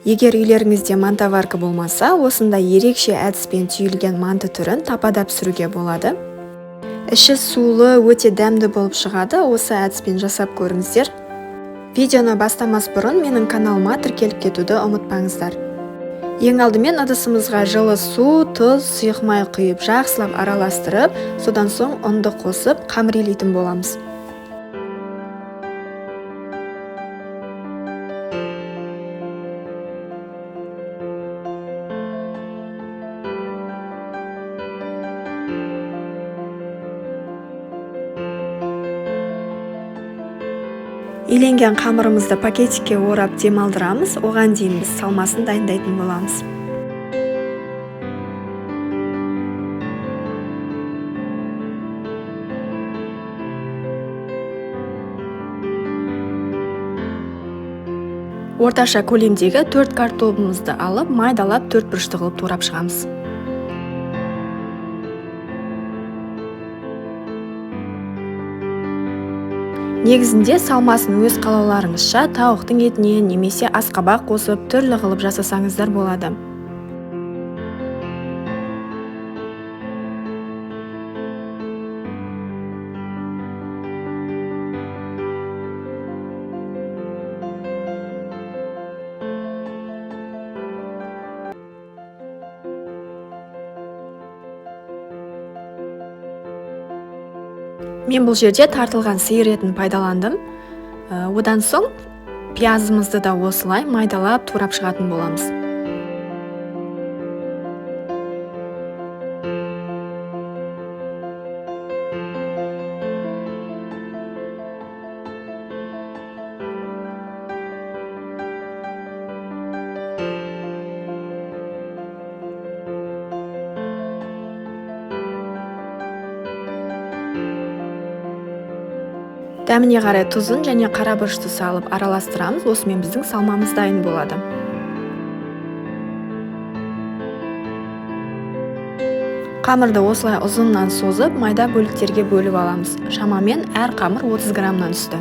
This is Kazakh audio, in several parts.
Егер үйлеріңізде мантоварка болмаса, осындай ерекше әдіспен түйілген манты түрін тапада пісіруге болады. Іші сулы, өте дәмді болып шығады. Осы әдіспен жасап көріңіздер. Видеоны бастамас бұрын менің каналыма тіркеліп кетуді ұмытпаңыздар. Ең алдымен ыдысымызға жылы су, тұз, сұйық май құйып жақсылап араластырып, содан соң ұнды қосып қамыр илейтін боламыз. Иленген қамырымызды пакетикке орап демалдырамыз. Оған дейін біз салмасын дайындайтын боламыз. Орташа көлемдегі 4 картобымызды алып, майдалап 4 бұрышты қылып турап шығамыз. Негізінде салмасын өз қалауларыңызша тауықтың етінен немесе асқабақ қосып түрлі қылып жасасаңыздар болады. Мен бұл жерде тартылған сиыр етін пайдаландым. Одан соң пиязымызды да осылай майдалап турап шығатын боламыз. Дәміне қарай тұзын және қара бұрышты салып араластырамыз. Осымен біздің салмамыз дайын болады. Қамырды осылай ұзыннан созып, майда бөліктерге бөліп аламыз. Шамамен әр қамыр 30 граммнан түсті.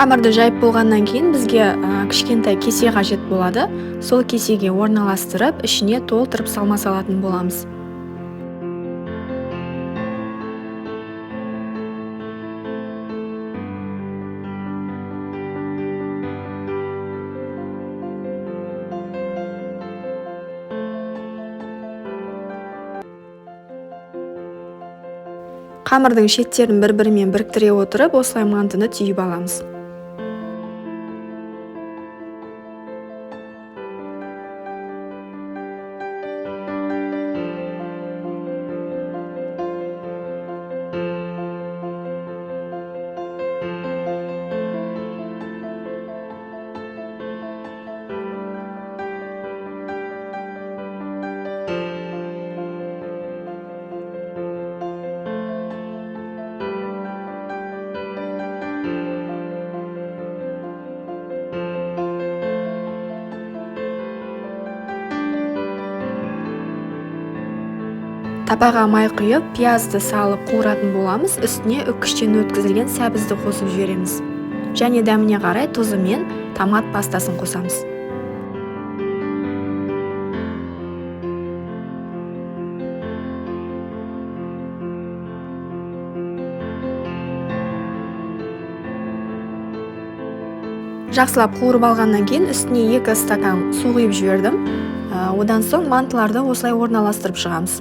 Қамырды жайып болғаннан кейін бізге кішкентай кесе қажет болады. Сол кесеге орналастырып, ішіне толтырып салма салатын боламыз. Қамырдың шеттерін бір-бірімен біріктіре отырып, осылай мантыны түйіп аламыз. Табаға май құйып, пиязды салып қуыратын боламыз. Үстіне үккіштен өткізілген сәбізді қосып жібереміз. Және дәміне қарай тұзы мен томат пастасын қосамыз. Жақсылап қуырып алғаннан кейін үстіне 2 стакан су құйып жібердім. Одан соң мантыларды осылай орналастырып шығамыз.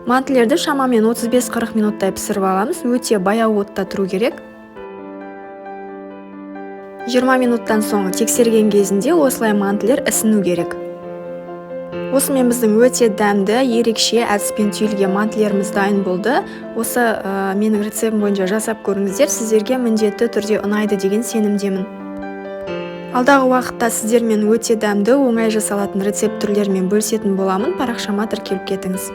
Мантілерді шамамен 35-40 минуттай пісіріп аламыз. Өте баяу отта тұру керек. 20 минуттан соң тексерген кезінде осылай мантілер ісіну керек. Осымен біздің өте дәмді, ерекше әдіспен түйілген мантілеріміз дайын болды. Осы менің рецептім бойынша жасап көріңіздер, сіздерге міндетті түрде ұнайды деген сенімдемін. Алдағы уақытта сіздермен өте дәмді, оңай жасалатын рецепт түрлерімен бөлісетін боламын. Парақшама тіркеліп кетіңіз.